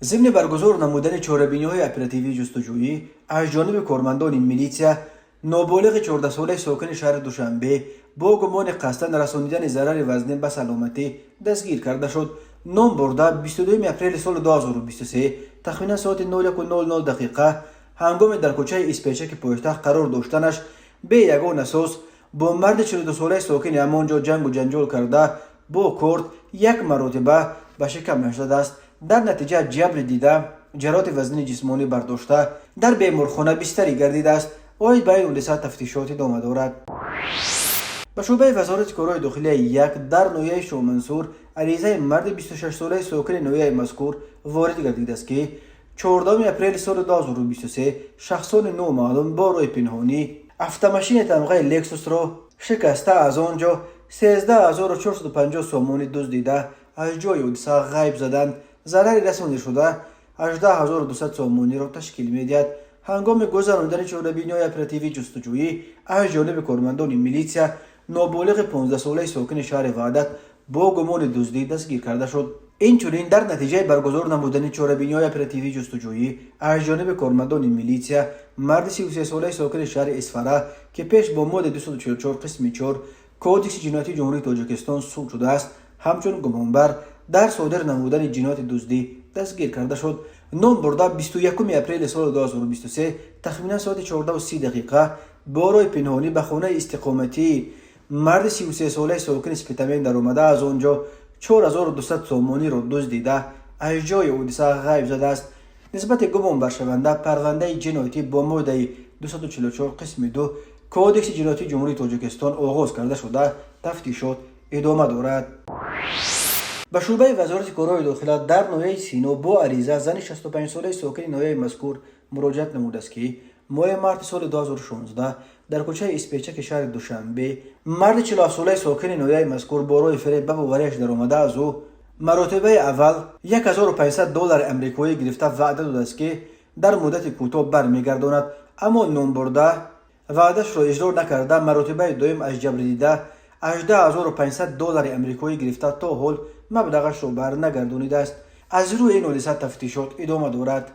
Зимни баргузор намудани чорабиниҳои оперативии ҷустуҷӯӣ аз ҷониби кормандони милитсия, ноболиғи 14-солаи сокини шаҳри Душанбе бо гумони қасдан расонидани зарари вазнин ба саломатӣ дастгир карда шуд. Ном бурда 22 апрели соли 2023 тахминан соати 01:00 дақиқа ҳангоми дар кӯчаи Испечаки пойтахт қарор доштанаш бе ягон асос бо марди 42-солаи сокини ҳамон ҷо ҷангу ҷанҷол карда, бо корд як маротиба ба шикамаш задааст. Дар натиҷа ҷабри дида ҷароҳати вазнини ҷисмонӣ бардошта, дар беморхона бистарӣ гардидааст. Оид ба ин ҳодиса тафтишот идома дорад. Ба шӯъбаи Вазорати корҳои дохилияи як дар ноҳияи Шоҳмансур аризаи марди 26-солаи сокини ноҳияи мазкур ворид гардидааст, ки 14 апрели соли 2023 шахсони номаълум бо роҳи пинҳонӣ автомашини тамғаи Лексусро шикаста, аз он ҷо 13 450 сомонӣ дуздида, аз ҷои ҳодиса ғайб заданд. Зарари расонидашуда 18 200 сомониро ташкил медиҳад. Ҳангоми гузаронидани чорабиниҳои оперативии ҷустуҷӯӣ аз ҷониби кормандони милитсия ноболиғи 15-солаи сокини шаҳри Ваҳдат бо гумони дуздӣ дастгир карда шуд. Инчунин, дар натиҷаи баргузор намудани чорабиниҳои оперативии ҷустуҷӯӣ аз ҷониби кормандони милитсия марди 33-солаи сокини шаҳри Исфара, ки пеш бо моддаи 244 қисми 4 Кодекси ҷиноятии Ҷумҳурии Тоҷикистон суд шудааст, ҳамчун гумонбар дар содир намудани ҷинояти дуздӣ дастгир карда шуд. Ном бурда 21 апрели соли 2023 тахминан соати 14:30 дақиқа бо роҳи пинҳонӣ ба хонаи истиқоматии марди 33-солаи сокини Спитамен даромада, аз он ҷо 4200 сомониро дуздида, аз ҷои ҳодиса ғайб задааст. Нисбати гумонбаршаванда парвандаи ҷиноятӣ бо моддаи 244 қисми 2 Кодекси ҷиноятии Ҷумҳурии Тоҷикистон оғоз карда шуда, тафтишот идома дорад. Ба шӯъбаи Вазорати корҳои дохила дар ноҳияи Сино бо ариза зани 65-солаи сокини ноҳияи мазкур муроҷиат намудааст, ки моҳи марти соли 2016 дар кӯчаи Испечаки шаҳри Душанбе марди 47-солаи сокини ноҳияи мазкур бо роҳи фиреб ба боварияш даромада, аз ӯ маротибаи аввал 1500 доллари амрикоӣ гирифта, ваъда додааст, ки дар муддати кӯтоҳ бармегардонад. Аммо номбурда ваъдашро иҷро накарда, маротибаи дуюм аз ҷабрдида 18 500 доллари амрикоӣ гирифта, то ҳол маблағашро барнагардонидааст. Аз рӯи ин ҳодиса тафтишот идома дорад.